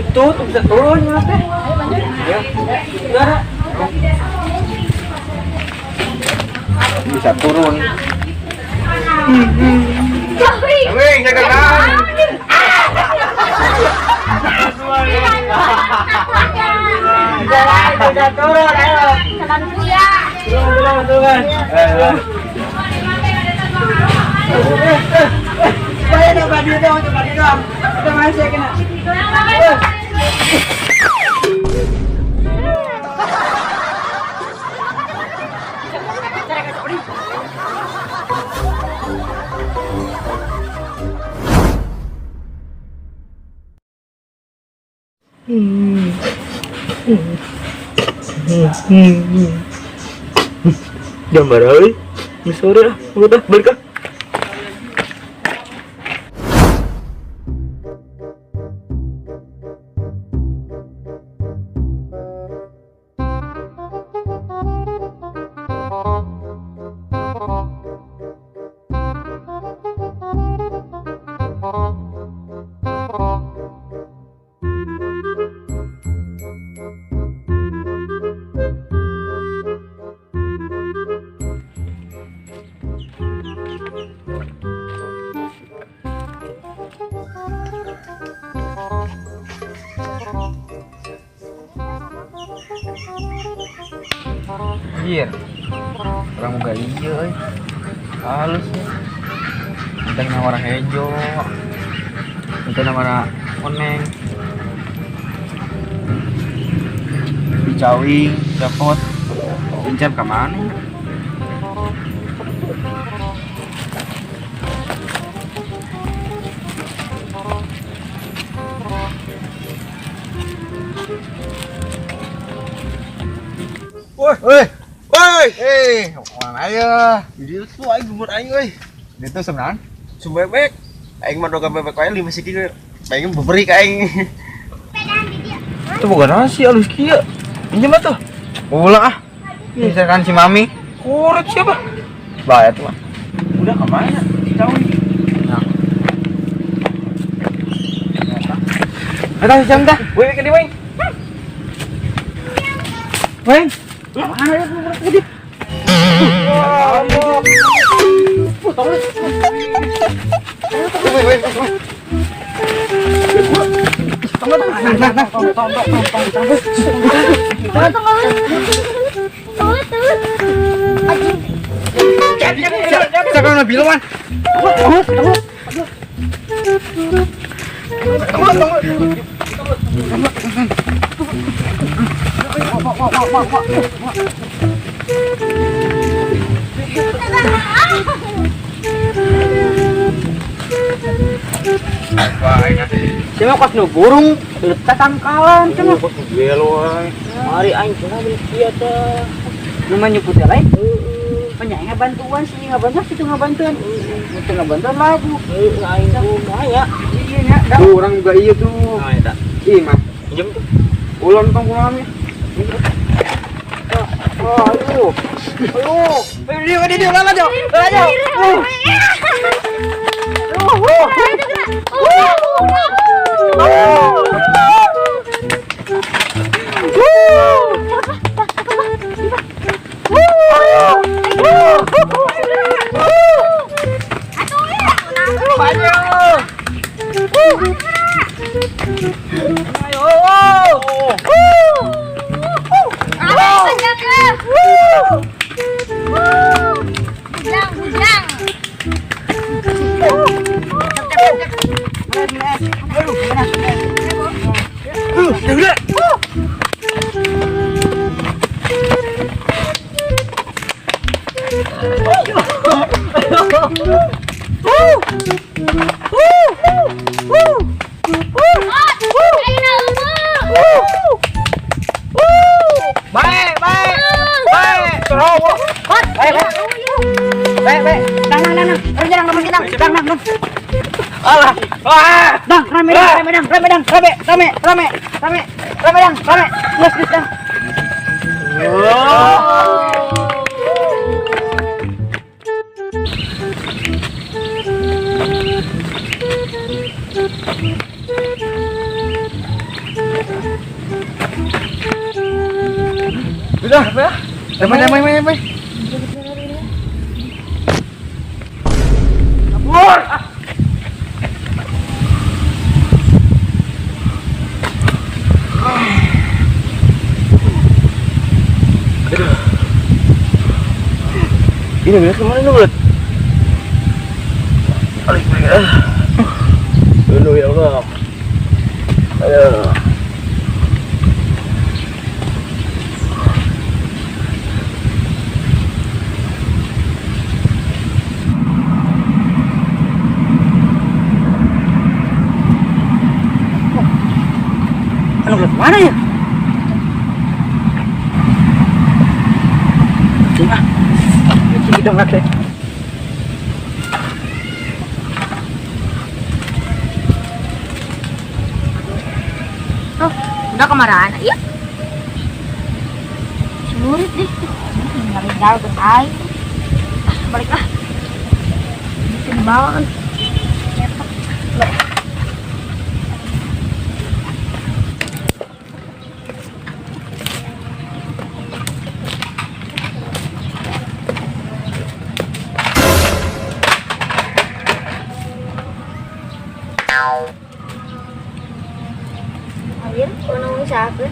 Tuh, tuh bisa turun ya teh. Ya. Enggak ada. Bisa turun. Wih, jaga kan. Bisa turun, ayo. Turun, turun, turun. Eh, Bayar dong, badi dong, badi dong. Kita masih kena. Jam berapa? Ini sore ah, udah balik ah. Anjir. Orang muka iya euy. Halus ya. Entah nama warna hejo. Entah nama warna koneng. Dicawing, dapot. Incap ka mana? Woi, Woi, woi. eh, mana aja? Jadi tuh aing gumur aing euy. Itu sebenarnya. Sum bebek. Aing mah doga bebek wae 5 siki we. Aing beberi ka aing. Itu bukan nasi halus kia. Pinjam tuh. Ulah ah. Misalkan si Mami. Korek siapa? Bahaya tuh mah. Udah ke mana? Dicawing. Nah. Eta si jam dah. Woi, ke di weng. Weng. Mana ya gumur gede? Woi, woi, woi. Nah, nah, tong, tong, tong, tong, tong, Siapa yang lebih luan? Siapa kos nu burung tatangkalan cenah. Kos nu gelo euy. Mari aing cenah beli kieu teh. Nu mah nyuput teh lain. Penyanyi ngabantuan sih ngabantuan situ ngabantuan. Itu ngabantuan lagu. Heeh aing kumaha ya. Iya nya. Tuh orang juga iya tuh. Nah eta. Ih mah. Pinjem tuh. Ulon tong kumaha nih. Oh, ayo. Ayo. Ayo dia dia dia lala jauh. Lala jauh. Baik, baik. Baik. Terus. Baik, baik. Baik, baik. Dang, dang, dang. Terus dang, dang, dang, dang, dang. Alah. Wah. Dang, rame dang, rame dang, rame dang, rame, rame, rame, rame, rame dang, rame. Geus, geus dang. Oh. Damai, damai, damai, damai. Kabur! Ini bener kemana lu, Bud? Balik, balik. Ah. Aduh, ya Allah. Aduh. Anu geus mana ya? Cing ah. Cing dong teh. Oh, udah kemarahan. Iya. Sulit deh. Tinggal ke aing. Ah, balik ah. Bisa dibawa kan. Cepat. Loh. Air, kurang siapa?